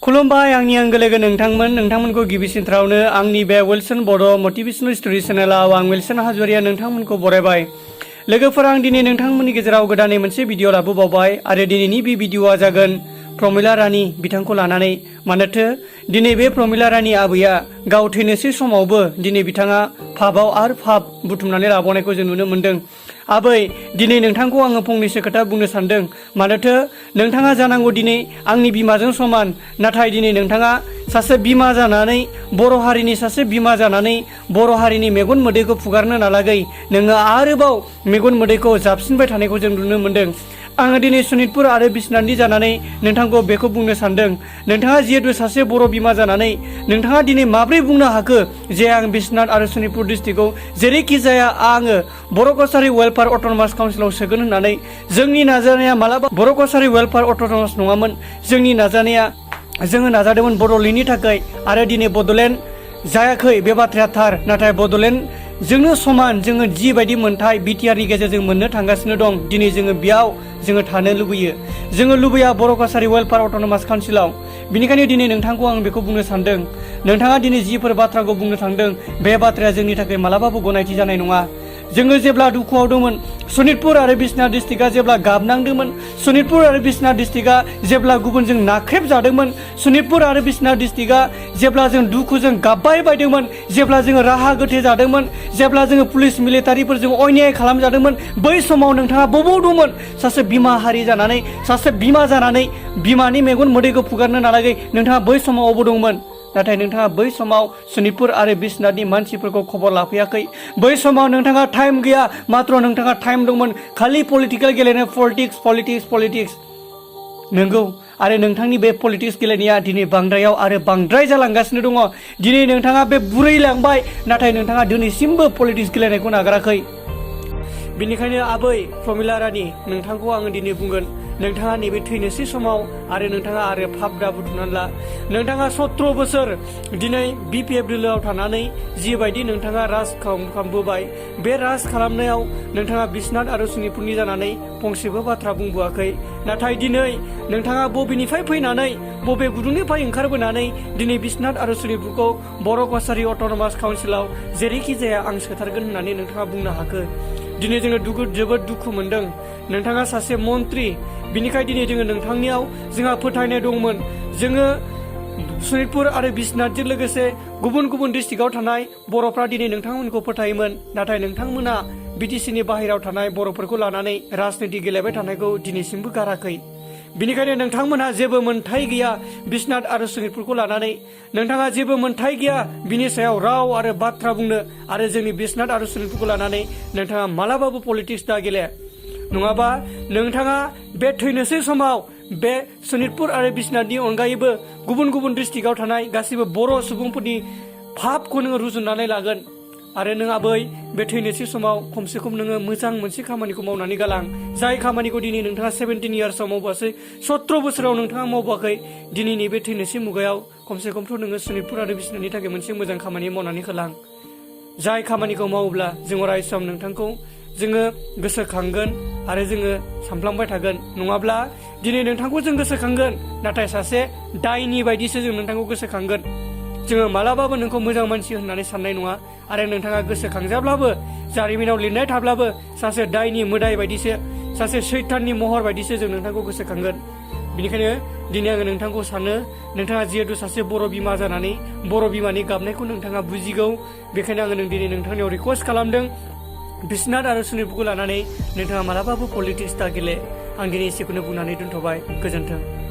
खुलुमबाय आंनि आंगो लोगो नोंथांमोनखौ गिबिसिनथारावनो आंनि बे विल्सन बड' मटिभेशनेल स्ट'री चेनेलाव आं विल्सन हाज'वारिया नोंथांमोनखौ बरायबाय। लोगोफोर आं दिनै नोंथांमोननि गेजेराव गोदानै मोनसे भिडिअ लाबोबावबाय आरो दिनैनि बे भिडिअआ जागोन प्रमिला रानी बिथांखौ लानानै। मानोथो दिनै बे प्रमिला रानी आबैया गाव थैनोसै समावबो दिनै बिथाङा फाबाव आरो फाब बुथुमनानै लाबावनायखौ जों नुनो मोन्दों। आबै दिनै नोंथांखौ आङो फंनैसो खोथा बुंनो सानदों। मानोथो नोंथाङा जानांगौ दिनै आंनि बिमाजों समान, नाथाय दिनै नोंथाङा सासे बिमा जानानै बर' हारिनि सासे बिमा जानानै बर' हारिनि मेगन मोदैखौ फुगारनो नालागै नोङो आरोबाव मेगन मोदैखौ जाबसिनबाय थानायखौ जों नुनो मोन्दों। आङो दिनै सनितपुर आरो बिश्वनाथनि जानानै नोंथांखौ बेखौ बुंनो सानदों। नोंथाङा जिहेतु सासे बर' बिमा जानानै नोंथाङा दिनै माब्रै बुंनो हाखो जे आं बिश्वनाथ आरो सनितपुर डिस्ट्रिक्टखौ जेरैखि जाया आङो बर' कसारि वेलफेयार अट'नमास काउन्सिलाव सोगोन होननानै। जोंनि नाजानाया मालाबा बर' कसारि वेलफेयार अट'नमास नङामोन। जोंनि नाजानाया जोङो नाजादोंमोन बड'लेण्डनि थाखाय आरो दिनै बड'लेण्ड जायाखै बे बाथ्राया थार, नाथाय बड'लेण्ड जोंनो समान जोङो जिबायदि मोन्थाय बिटिआरनि गेजेरजों मोननो थांगासिनो दं, दिनै जोङो बेयाव जोङो थानो लुबैयो। जोङो लुबैया बर' कसारि वेलफेयार अट'नमास काउन्सिलाव। बिनिखायनो दिनै नोंथांखौ आं बेखौ बुंनो सानदों, नोंथाङा दिनै जिफोर बाथ्राखौ बुंनो थांदों बे बाथ्राया जोंनि थाखाय मालाबाबो गनायथि जानाय नङा। जोङो जेब्ला दुखुआव दंमोन, सनितपुर आरो बिश्वनाथ डिस्ट्रिक्टआ जेब्ला गाबनांदोंमोन, सनितपुर आरो बिश्वनाथ डिस्ट्रिक्टआ जेब्ला गुबुनजों नाख्रेबजादोंमोन, सनितपुर आरो बिश्वनाथ डिस्ट्रिक्टआ जेब्ला जों दुखुजों गाब्बाय बायदोंमोन, जेब्ला जोङो राहा गोथे जादोंमोन, जेब्ला जोङो पुलिस मिलिटारिफोरजों अन्याय खालामजादोंमोन, बै समाव नोंथाङा बबाव दंमोन? सासे बिमा हारि जानानै, सासे बिमा जानानै बिमानि मेगन मोदैखौ फुगारनो नालागै नोंथाङा बै समाव अबाव दंमोन? नाथाय नोंथाङा बै समाव सनितपुर आरो बिश्वनाथनि मानसिफोरखौ खबर लाफैयाखै। बै समाव नोंथाङा टाइम गैया, मात्र नोंथाङा टाइम दंमोन खालि पलिटिकेल गेलेनो, पलिटिक्स। नंगौ, आरो नोंथांनि बे पलिटिक्स गेलेनाया दिनै बांद्रायाव आरो बांद्राय जालांगासिनो दङ। दिनै नोंथाङा बे बुरैलांबाय, नाथाय नोंथाङा दिनैसिमबो पलिटिक्स गेलेनायखौ नागाराखै। बिनिखायनो आबै प्रमिला रानी नोंथांखौ आङो दिनै बुंगोन, नोंथाङा नैबे थैनोसै समाव आरो नोंथाङा आरो फाब दा बुथुमनानै ला। नोंथाङा 17 बोसोर दिनै BPF दोलोआव थानानै जिबायदि नोंथाङा राज खालामबोबाय, बे राज खालामनायाव नोंथाङा बिश्वनाथ आरो सनितपुरनि जानानै फंसेबो बाथ्रा बुंबोआखै। नाथाय दिनै नोंथाङा बबेनिफ्राय फैनानै, बबे गुदुंनिफ्राय ओंखारबोनानै दिनै बिश्वनाथ आरो सनितपुरखौ बर' कसारि अट'नमास काउन्सिलाव जेरैखि जाया आं सोथारगोन होननानै नोंथाङा बुंनो हाखो? दिनै जोङो जोबोद दुखु मोनदों। नोंथाङा सासे मन्त्रि, बिनिखाय दिनै जोङो नोंथांनियाव जोंहा फोथायनाय दंमोन। जोङो सनितपुर आरो बिश्वनाथजों लोगोसे गुबुन गुबुन डिस्ट्रिक्टआव थानाय बर'फ्रा दिनै नोंथांमोनखौ फोथायोमोन, नाथाय नोंथांमोना बिटिसिनि बाहेरायाव थानाय बर'फोरखौ लानानै राजनिति गेलेबाय थानायखौ दिनैसिमबो गाराखै। बिनिखायनो नोंथांमोनहा जेबो मोन्थाय गैया बिश्वनाथ आरो सनितपुरखौ लानानै। नोंथाङा जेबो मोन्थाय गैया बिनि सायाव राव आरो बाथ्रा बुंनो, आरो जोंनि बिश्वनाथ आरो सनितपुरखौ लानानै नोंथाङा मालाबाबो पलिटिक्स दा गेले। नङाबा नोंथाङा बे थैनोसै समाव बे सनितपुर आरो बिश्वनाथनि अनगायैबो गुबुन गुबुन डिस्ट्रिक्टआव थानाय गासैबो बर' सुबुंफोरनि फाबखौ नोङो रुजुननानै लागोन। आरो नों आबै बे थैनोसै समाव खमसे खम नोङो मोजां मोनसे खामानिखौ मावनानै गालां। जाय खामानिखौ दिनै नोंथाङा 17 इयार्सआव मावबोआसै, 17 बोसोराव नोंथाङा मावबोआखै, दिनैनि बे थैनोसै मुगायाव खमसे खमथ' नोङो सनितपुर आरो बिश्वनाथनि थाखाय मोनसे मोजां खामानि मावनानै होलां। जाय खामानिखौ मावोब्ला जों अराय सम नोंथांखौ जोङो गोसोखांगोन आरो जोङो सानफ्लांबाय थागोन। नङाब्ला दिनै नोंथांखौ जों गोसोखांगोन, नाथाय सासे दायनि बायदिसो जों नोंथांखौ गोसोखांगोन। जोङो मालाबाबो नोंखौ मोजां मानसि होननानै साननाय नङा, आरो नोंथाङा गोसोखांजाब्लाबो जारिमिनाव लिरनाय थाब्लाबो सासे दायनि मोदाय बायदिसो, सासे सैताननि महर बायदिसो जों नोंथांखौ गोसोखांगोन। बिनिखायनो दिनै आङो नोंथांखौ सानो, नोंथाङा जिहेतु सासे बर' बिमा जानानै बर' बिमानि गाबनायखौ नोंथाङा बुजिगौ। बेखायनो आङो दिनै नोंथांनियाव रिक्वेस्ट खालामदों, बिश्वनाथ आरो सनितपुरखौ लानानै नोंथाङा मालाबाबो पलिटिक्स दा गेले। आं दिनै एसेखौनो बुंनानै दोनथ'बाय। गोजोन्थों।